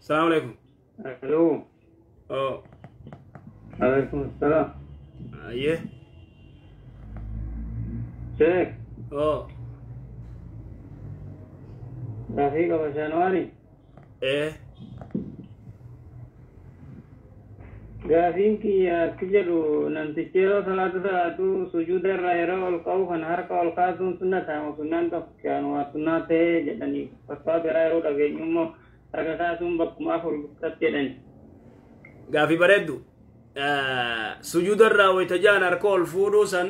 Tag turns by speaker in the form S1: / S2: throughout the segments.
S1: Salaamu alaikum.
S2: Aloo.
S1: Oo.
S2: Alaikum salaam.
S1: Ayyee.
S2: Sheek.
S1: Oo.
S2: Gaafii qaba Januwaari.
S1: Ee.
S2: Gaafiin kiyya akki jedhu namtichi yeroo salaata salaatu sujuuda irraa yeroo ol ka'u kan harka ol kaasuun sunna ta'ama sunnaan tokko waa sunnaa ta'ee jedhanii fatwaa biraa yeroo dhageenyu immoo harka kaasuun bakkuma afur bikkatti jedhani.
S1: Gaafii bareeddu. Sujuuda irraa wayita ja'an harka ol fuudhuu san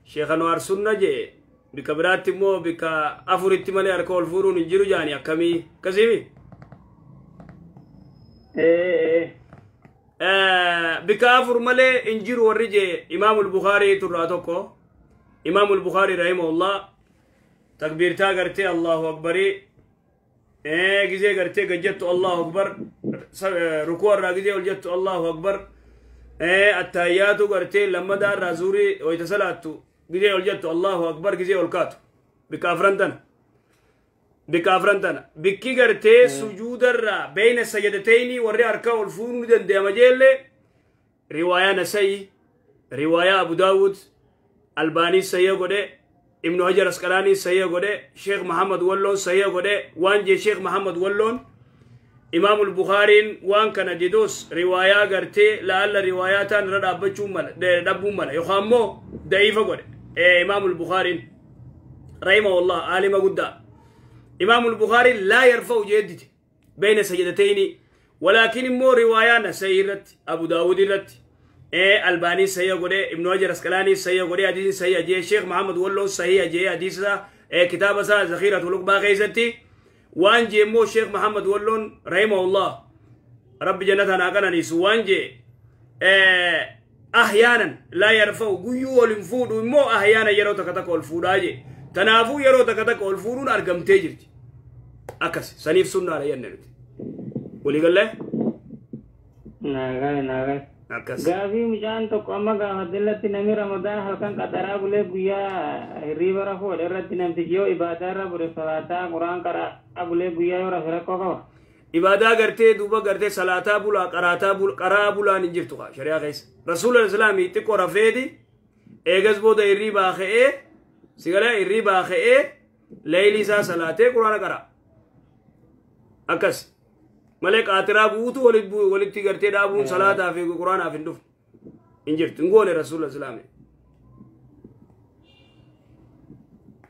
S1: Sheekh Anwaar sunna jee bikka biraatti immoo bikka afuritti malee harka ol fuudhuun hin jiru jaani akkamii akkasiimi? Bikka afur malee hin jiru warri jee Imaamul Bukaarii turraa tokko Imaamul Bukaarii rahimahullah takbiirtaa gartee Allahu Akbarii gizee gartee gad jettu Allahu Akbar rukuu irraa gizee ol jettu Allahu Akbar attahiyyaatu gartee lammadaa irraa zuurii wayita salaattu gizee ol jettu Allahu Akbar gizee ol kaatu bikka afran tana bikka afran tana bikki gartee sujuudarraa beeyna sajadatayni warri harka ol fuudhuu ni danda'ama jeellee riwaayaa Nasa'i riwaayaa Abu Daawud Albaanii sayya godhe Ibnu Hajar Asqalaanii sayya godhe Sheekh Muhammad Walloon sayya godhe waan jee Sheekh Muhammad Walloon Imaamul Bukhaariin waan kana didus riwaayaa gartee la'alla riwaayaa taan irra dhaabbachuu mala dhabuu mala yookaan immoo da'iifa godhe Imaamul Bukhaariin rahimahullah aalima guddaa Imaamul Bukhaariin laa yarfa'u jeeddite beeyna sajadatayni walaakin immoo riwaayaa Nasa'ii irratti Abu Daawud irratti Albaanii sayya godhe Ibnu Hajar Asqalaanii sayya godhe hadiisni sayya jee Sheekh Muhammad Walloon sayya jee hadiisa kitaaba isaa Zakhiiratul Uqbaa keessatti waan jee immoo Sheekh Muhammad Walloon rahimahullah rabbi jannata naa qananiisu waan jee ahyaanan laa yarfa'u guyyuu ol hin fuudhu immoo ahyaanan yeroo takka takka ol fuudhaa jee tanaafuu yeroo takka takka ol fuudhuun argamtee jirti akkas saniif sunnaadha jenne nuti walii gallee.
S2: Nagaa nagaa.
S1: Akkas.
S2: Gaafii mucaan tokko amma gaafadillatti namni Ramadaan halkan qaxaraa bulee guyyaa hirriiba rafuudha irratti namtichi yoo ibaadaa irra bule salaataa quraan qaraa bulee guyyaa yoo rafe rakkoo qaba.
S1: Ibaadaa gartee duuba gartee salaataa bulaa qaraataa qaraa bulaan hin jirtu kaa shari'aa keessa. Rasuula Islaamii xiqqoo rafeeti eegas booda hirriibaa ka'ee sigalee hirriibaa ka'ee leeyilii isaa salaatee quraana qaraa. Akkas. Malee qaatiraa guutuu walitti gartee dhaabuun salaataa fi quraanaaf hin dhufu. Hin jirtu. Hin goone Rasuula Islaamii.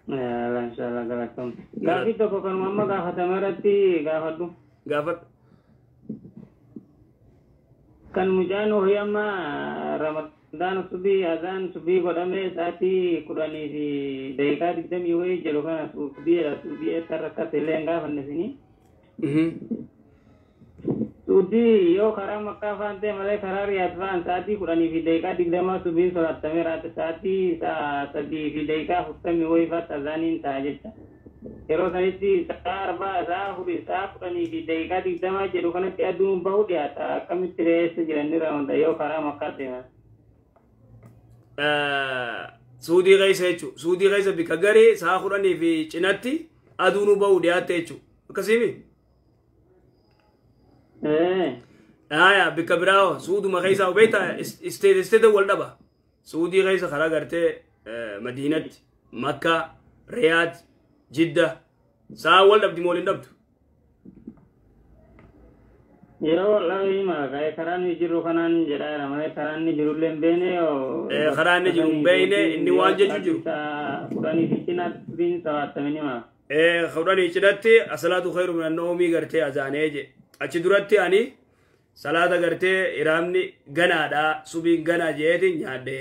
S2: Inshallah galatoom. Gaafii tokko kanuma amma gaafatame irratti gaafadhu.
S1: Gaafadhu.
S2: Kan mucaan horii amma Ramadaan subii azaan subii godhamee sa'aatii 10:20 wayii jedhu kana suubiidha suubii eessa rakkate illee hin gaafanne isinii. Suudii yoo karaa Makkaa fa'aan ta'e malee karaa Riyaad fa'aan sa'aatii 10:20 subiin solaattamee raate sa'aatii 3:40 wayii fa'aatti azaaniin ta'a jecha. Yeroo sanitti sa'a 4 sa'a 4 sa'a 10:20 jedhu kanatti aduun bahu dhiyaata. Akkamitti reessa jiran Ramadan yoo karaa Makkaa deeman.
S1: Suudii keessa jechuudha. Suudii keessa bikka garee sa'a 10 fi cinatti aduun bahu dhiyaatte jechuudha. Akkasiimi? Aya bikka biraa suuduma keessa beektaa isteete wal dhaba. Suudii keessa karaa gartee Madiinatti, Makkaa, Riyaad, Jidda sa'a wal dhabdi moo hin dhabdu?
S2: Yeroo wal dhabe hima karaa inni jiru kanaan jedhaa malee karaa inni jirullee hin beekne.
S1: Karaa inni jiru hin beekne inni waan jechu jiru.
S2: 10 fi cinaatti biin salaattamini hima.
S1: 10 cinatti asalaatu khayru min annoomii gartee azaanee je. Achi duratti ani salaata gartee iraamni ganaadha subiin ganaa jeetiin nyaadhe.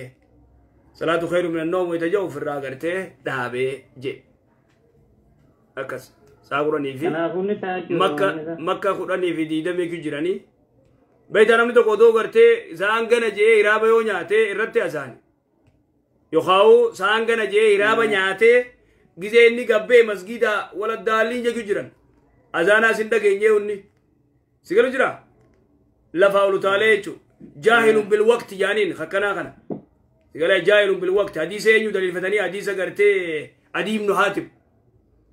S1: Salaatu khayru min annoom wayita jedhu ofirraa gartee dhaabee je. Akkas sa'a 10 fi Makka 10:20 jiranii. Beektaa namni tokko odoo gartee sa'aan gana jee iraaba yoo nyaatee irratti azaani. Yookaan sa'aan gana jee iraaba nyaatee gizee inni gabbee masgiida waladdaaliin jechuu jiran. Azaanaas hin dhageenyee hunni. Sigalu jira? Lafaa ol utaalee jechuudha. Jaahilun bil waqti jaaniin akkanaa kana. Sigalee jaahilun bil waqti hadiisa eenyu daliilfatanii hadiisa gartee Adii ibnu Haatib.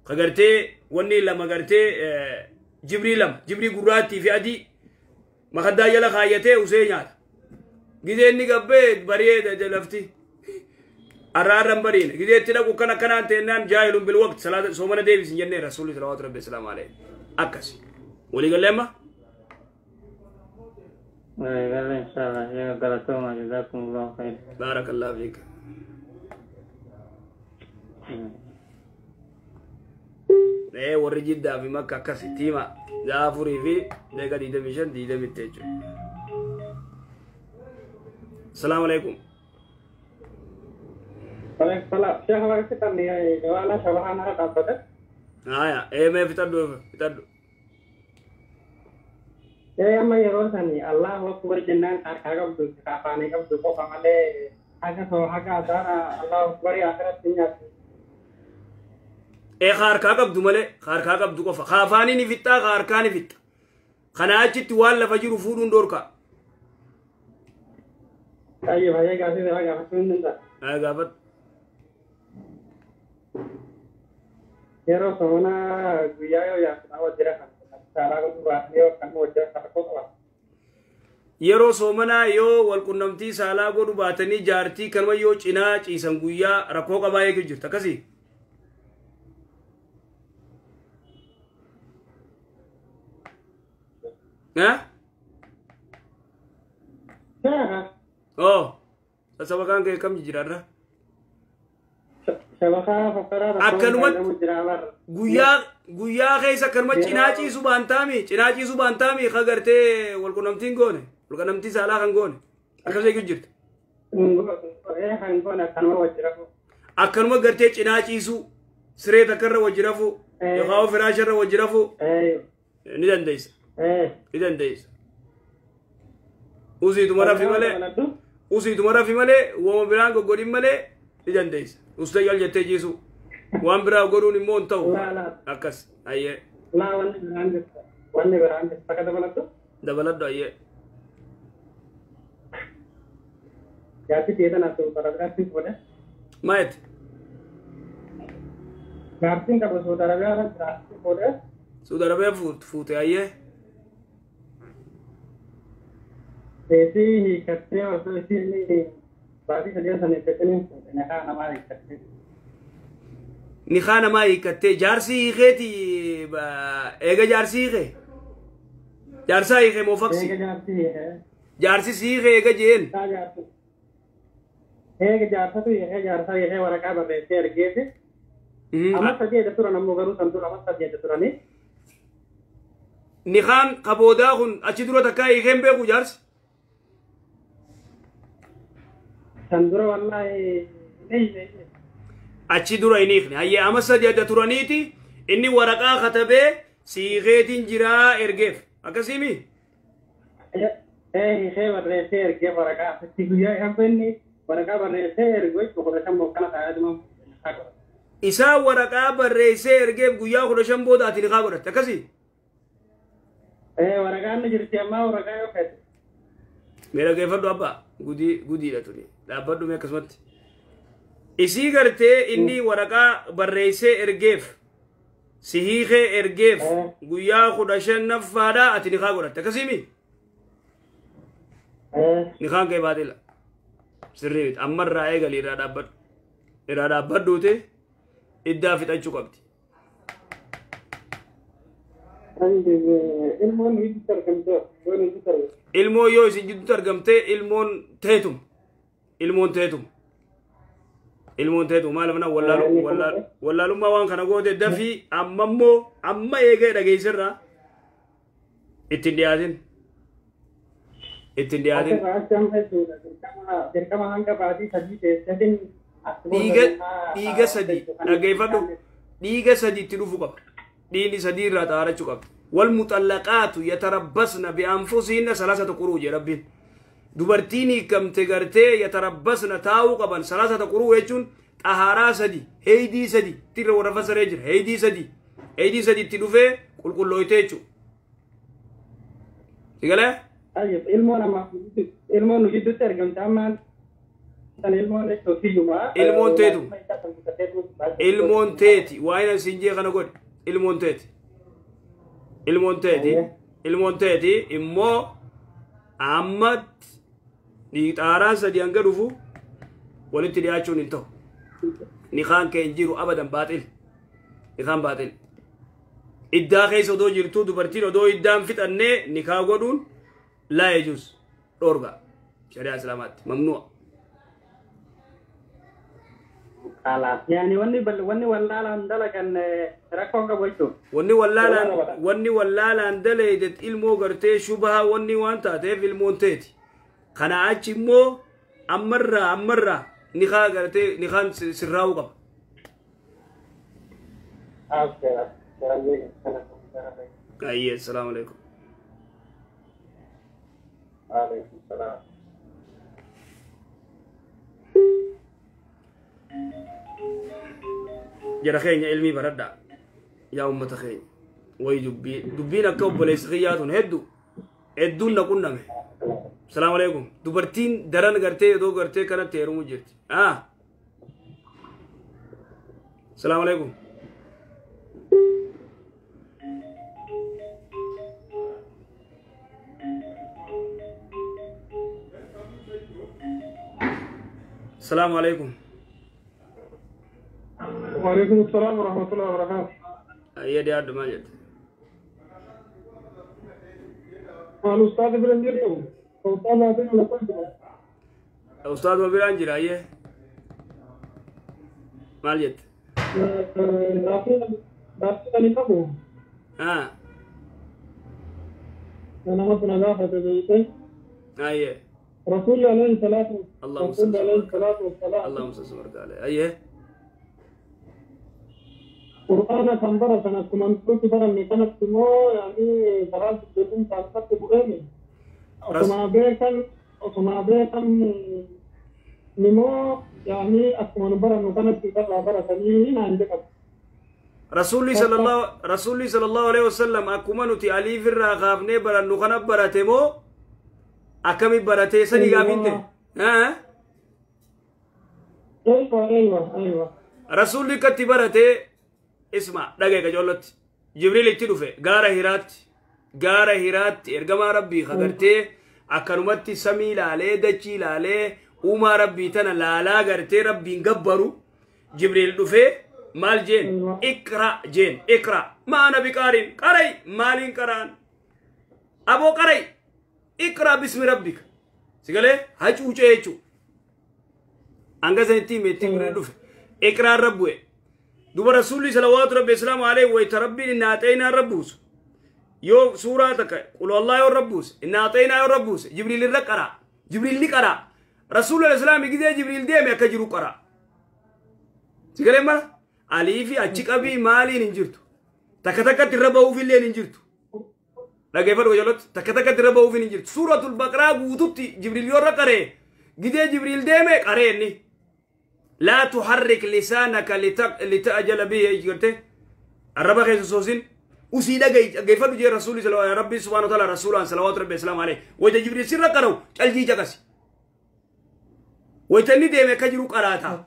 S1: Ka gartee wanni lama gartee Jibrii lama jibrii gurraattii fi adii makaddaa jala kaayyatee usee nyaata. Gizee inni gabbee bari'ee lafti. Arraarran bariine. Gizee itti dhaqu kan akkanaan ta'ennaan jaahilun bil waqti salaata soomana deebisin jennee rasuulli salawaatu rabbi salaamu alayhi. Akkasi. Walii gallee amma?
S2: Walii galee inshallah. Yaa galatooma jazakumullahu khayr.
S1: Baarakallahu fiik. Warri Jiddaa fi Makka akkasi tiima 4:25 20 jechuudha. Salaamu alaikum.
S3: Waalaikum salaam. Sheekh waa fitan wala shabahan haa dhaabbate.
S1: Haya, mee fitadhu fitadhu.
S3: Amma yeroo sani Allahu akbar jennaan harkaa qabdu afaanii qabdu qofa malee haga soo haga azaana Allahu akbar akhiratti nyaatu.
S1: Harkaa qabdu malee harkaa qabdu qofa. Afaanii ni fixxa harkaa ni fixxa. Kana achitti waan lafa jiru fuudhuun dhorka.
S3: Ayyee baay'ee gaafii biraa gaafachuu hin danda'a.
S1: Haa gaafadhu.
S3: Yeroo somonaa guyyaa yoo yaasudha wajjira kan saalaa godhu baasnee yookaan wajjira rakkoo qaba.
S1: Yeroo soomanaa yoo walqunnamtii saalaa godhu baatanii jaartii kanuma yoo cinaa ciisan guyyaa rakkoo qabaa eeguu jirta akkasii. Oh, sabakaan kee kam jijjiirarra?
S3: Shabakaa fokkaraa
S1: Akkanumatti guyyaa keessa akkanuma cinaa ciisu baantaami ka gartee walqunnamtiin goone walqunnamtii saalaa kan goone akkas eeguu jirta. Akkanuma gartee cinaa ciisu siree takkarra wajji rafuu yookaan firaasharra wajji rafuu ni dandeessa. Ni dandeessa. Usiituma rafi malee usiituma rafi malee uumama biraan goggodhin malee ni dandeessa. Ustayyal jettee ciisu waan biraa godhuun immoo hin ta'u akkas ayyee.
S3: Laa wanni biraan jirta wanni biraan jirta akka dabaladhu.
S1: Dabaladhu ayyee.
S3: Jaartii ta'ee tanaaf Saudi Arabiyaatti fuudhe.
S1: Maayet.
S3: Jaartiin qabu Saudi Arabiyaa jiraatti fuudhe.
S1: Saudi Arabiyaa fuute ayyee.
S3: Eetii hiikattee osoo isiin baasii sadii sana eeggatanii fuudhe nikaa namaa hiikattee.
S1: Nikaa namaa hiikattee jaarsi hiikeeti eega jaarsi hiikee. Jaarsaa hiikee moo faksi?
S3: Eega jaarsi hiikee.
S1: Jaarsi si hiikee eega jeen.
S3: Eega jaarsatu hiikee jaarsaa hiikee waraqaa barreessee ergeeti. Amma sadii edda turan ammoo garuu san dura amma sadii edda turanii.
S1: Nikaan qaboodaa kun achi dura takkaa hiikeen beeku jaarsi.
S3: San dura wallaahi ni hiikne.
S1: Achi dura hin hiikne. Hayyee amma sadii adda turaniiti inni waraqaa katabee siiqeetiin jiraa ergeef. Akkasiimi?
S3: Hiikee barreessee ergeef waraqaa. Asitti guyyaa hamma inni waraqaa barreessee ergu 15 bokkana taa'ee
S1: Isaa waraqaa barreessee ergeef guyyaa 15 booda ati nikaa godhatte. Akkasii?
S3: Waraqaan ni jirti ammaa waraqaa yoo feete.
S1: Mee dhaggeeffadhu abbaa gudiidha tuni. Dhaabbadhu mee akkasumatti. Isii gartee inni waraqaa barreessee ergeef si hiikee ergeef guyyaa 15ffaadha ati nikaa godhatte. Akkasiimi? Nikaan kee baatela. Sirrii miti. Ammarraa eegali irraa dhaabbadhu. Irraa dhaabbadhuute iddaa fixachuu qabdi.
S3: Ilmoon gidduutti argamte.
S1: Ilmoo yoo isin gidduutti argamte ilmoon teetum. Ilmoon teetum. Ilmoon teetum maal mana wallaalummaa waan kana goote dafii amma immoo amma eegee dhageessirraa ittiin dhiyaatin. Ittiin dhiyaatin.
S3: Dirqama hanga baatii sadii teesseetiin
S1: Dhiiga sadii dhaggeeffadhu. Dhiiga sadii itti dhufu qaba. Dhiigni sadii irraa xaarachuu qabdi. Walmuxallaqaatu yatarabbasna bi'anfusihinna 3 quruu jedha Rabbiin. Dubartiin hiikamte gartee yatarabbasna taa'uu qaban 3 quruu jechuun xahaaraa 3 heeydii 3 tirra warra fassaree jira heeydii 3 heeydii 3 itti dhufee qulqullooyte jechuudha. Sigalee?
S3: Ilmoon nu gidduutti argamte ammaan
S1: Ilmoon teetu. Ilmoon teeti. Waa'ee isin jee kana godhe. Ilmoon teeti. Ilmoon teeti ilmoon teeti immoo ammatti xaaraan sadii hanga dhufu walitti dhiyaachuun hin ta'u. Nikaan kee hin jiru abadan baaxil. Nikaan baaxil. Iddaa keessa odoo jirtu dubartiin odoo iddaan fixannee nikaa godhuun laa yajuuz dhoorga shari'aa islaamaatti mamnu'a.
S3: Yaani wanni wallaalaan dalagan rakkoo qabu jechuudha.
S1: Wanni wallaalaan dalagan ilmoo gartee shubaha wanni waan taateef ilmoon teeti. Kana achi immoo ammarraa nikaa gartee nikaan sirraa'uu qaba. Ayyee assalaamu alaikum.
S3: Waalaikum salaam.
S1: Jara keenya ilmii baradhaa yaa uummata keenya wayi dubbiin akka obboleessi kiyyaa tun hedduun na qunname. Salaamu alaikum. Dubartiin daran gartee iddoo gartee kanatti heerumu jirti. Salaamu alaikum. Salaamu alaikum.
S3: وعليكم السلام ورحمة الله وبركاته.
S1: أيه دي عبد الماجد.
S3: الأستاذ برنجر أستاذ
S1: أستاذ برنجر أيه مالجد.
S3: أنا مثلا
S1: أيه
S3: رسول عليه الصلاة والسلام
S1: اللهم صل وسلم عليه. أيه
S3: قرآن كان برا كنا كنت برا من كانت مو يعني برا بدون تعصب بقيمة أصلا بيكن نمو يعني أكمل برا من كانت برا برا ثانيين عندك
S1: رسولي صلى الله عليه وسلم أكمل تي في الرغاب نبرا نخنا برا تمو أكمل برا تيسني قابلته ها
S3: أيوة
S1: رسولي كتبرته اسمع دقيقة جولت جبريل اتلفه غارة هيرات ارجما ربي خغرتي اكنمتي سمي لالي دچي لالي وما ربي تنا لالا غرتي ربي غبرو جبريل دفه مال جين اقرا جين اقرا ما انا بقارين قري مالين قران ابو قري اقرا باسم ربك سيغله هاچوچه هچو انغزنتي متي دفه اقرا ربوه دوب رسولي صلوات ربي السلام عليه ويتربي إن أعطينا ربوس يو سورة تك قل الله يا ربوس إن أعطينا يا ربوس جبريل الرقرة جبريل نقرأ رسول الإسلام يجي جبريل ديم يكجرو قرأ تقول ما علي في أشيك أبي مالي ننجرتو تك تك تربوا في الليل ننجرتو لا كيف رجلت تك تك تربوا في ننجرتو سورة البقرة وتبتي جبريل يرقرأ جدي جبريل ديم قرأني لا تحرك لسانك لتأجل به يجرته الرب خيس سوسين وسيدا كيف رجع رسول الله ربي سبحانه وتعالى رسوله صلوات ربي السلام عليه وجه جبريل سر قرأو تلجي جكسي ويتني ديم كجرو قراتا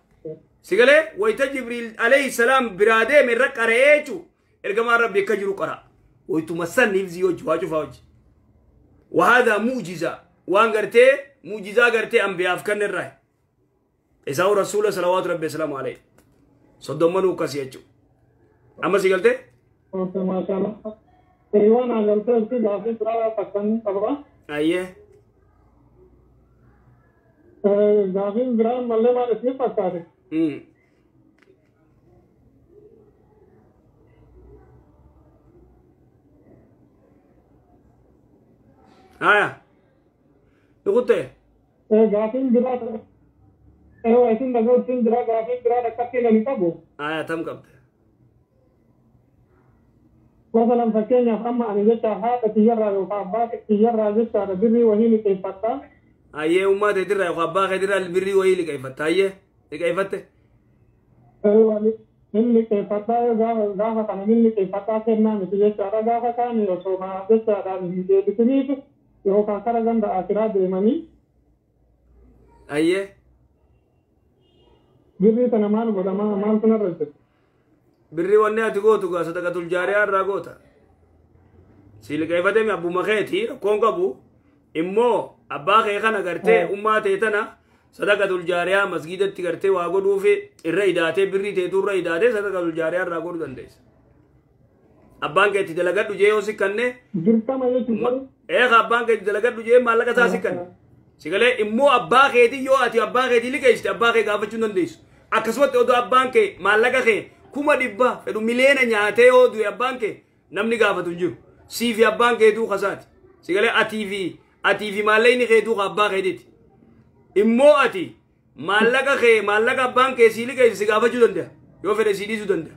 S1: سيقله ويت جبريل عليه السلام براده من رك قرأيتو الجماعة ربي كجرو قرأ ويتمسن نفسي وجهه فوج وهذا معجزة وانغرته معجزة غرته أنبياء فكن الرأي إذا رسول صلوات ربي السلام عليه صدمنو كسيجو أما سيقلته؟
S3: ما شاء الله أيوة أنا قلت في دافي ترى فكرني طبعا
S1: أيه
S3: دافي برا ملة ما اسمي فكرة
S1: آه نقطة
S3: دافي برا أيوة إسم دعوة إسم درا غافي درا ركعتين لم تبو.
S1: تم قبض.
S3: مثلا فكين أما أن يجتها هذا تجرى وقابات تجرى جتها بري وهي لكيف فتا.
S1: أيه وما تدرى وقابات تدرى البري وهي لكيف فتا أيه لكيف فتا.
S3: أيوة من لكيف فتا غافة كان من لكيف فتا كنا متجتها غافة كان يوسوما جتها بسنيف يوكا كرجان دا آخرات دمني.
S1: أيه.
S3: بري تنمان ولا ما ما تنرجع.
S1: بري وني أتقوتو قاسة تقتل جارية راقوتا. Si liqeeffatee mi abbuma keeti rakkoon qabu immoo abbaa kee kana gartee ummaa tee tana sadaqatul jaariyaa masgiidatti gartee waa godhuufi irra idaatee birrii teetu irra idaatee sadaqatul jaariyaa irraa godhuu dandeessa. Abbaan kee itti dalagadhu jee yoo si kanne
S3: Dirqama jechuudha.
S1: Eega abbaan kee itti dalagadhu jee maallaqa isaa si kanne. Si galee immoo abbaa keetii yoo ati abbaa keetii liqeessite abbaa kee gaafachuu hin dandeessu. Akkasumatti odoo abbaan kee maallaqa kee 100,000 fedhu miliyoona nyaatee yoo du'e abbaan kee namni gaafatu hin jiru. Sii fi abbaan keetuu kasaati. Si galee atii fi maallaqni keetuu ka abbaa keetiiti. Immoo ati maallaqa kee maallaqa abbaan kee sii liqeesse si gaafachuu danda'a. Yoo fedhe sii dhiisuu danda'a.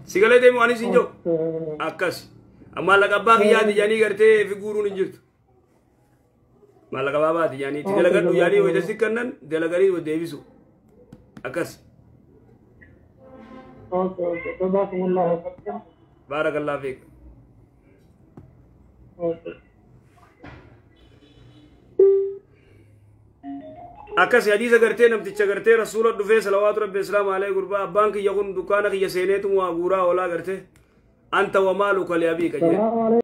S1: Si galee deemu anis hin jiru. Akkas. Maallaqa abbaa kiyyaati jedhanii gartee fi guuruun hin jirtu. Maallaqa baabaati jedhanii itti dalagadhu jedhanii wayita si kennan dalaganii deebisu. Akkas.
S3: Okay, okay. Jazakumullahu khairan.
S1: Baarakallahu fiik.
S3: Okay.
S1: Akkas hadiisa gartee namticha gartee rasuula dhufee salawaatu rabbi islaamu alayhi gurbaa abbaan kiyya kun dukkaana kiyya seeneetu waa guuraa oolaa gartee anta wa maaluka li abiika jedhe.
S3: Salaamu alaikum.